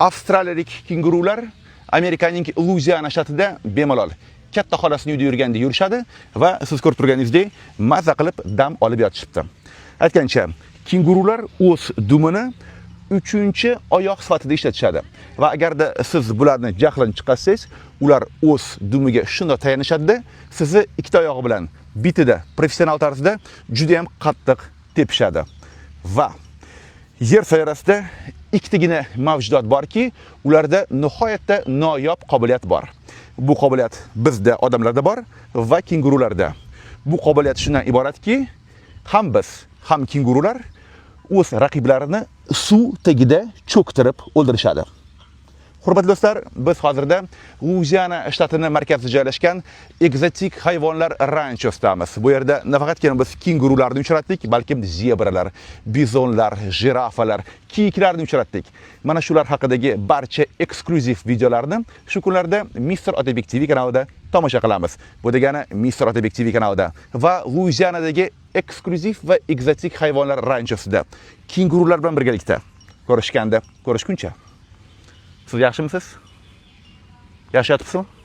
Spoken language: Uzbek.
Avstraliyalik kengurular Amerikaning Luiziana shtatida bemalol katta xolasini uyida yurgandek yurishadi va siz ko'rib turganingizdek maza qilib dam olib yotishibdi. Aytgancha, kengurular o'z dumini uchinchi oyoq sifatida ishlatishadi va agarda siz bularni jahlini chiqarsangiz, ular o'z dumiga shundoq tayanishadida, sizni ikkita oyog'i bilan bitida professional tarzda juda ham qattiq tepishadi. Va Yer sayyorasida ikkitagina mavjudot borki, ularda nihoyatda noyob qobiliyat bor. Bu qobiliyat bizda, odamlarda bor va kengurularda. Bu qobiliyat shundan iboratki, ham biz, ham kengurular o'z raqiblarini suv tagida cho'ktirib o'ldirishadi. Hurmatli do'stlar, biz hozirda Luiziana shtatini markazida joylashgan ekzotik hayvonlar ranchosidamiz. Bu yerda nafaqatgina biz kengurularni uchratdik, balkim zebralar, bizonlar, jirafalar, kiyiklarni uchratdik. Mana shular haqidagi barcha eksklyuziv videolarni shu kunlarda Mr. Otabek TV kanalida tomosha qilamiz. Bu degani Mr. Otabek TV kanalida va Luizianadagi eksklyuziv va ekzotik hayvonlar ranchosida kengurular bilan birgalikda ko'rishganda ko'rishguncha. Siz yaxshimisiz? Yaxshi yotibsizmi?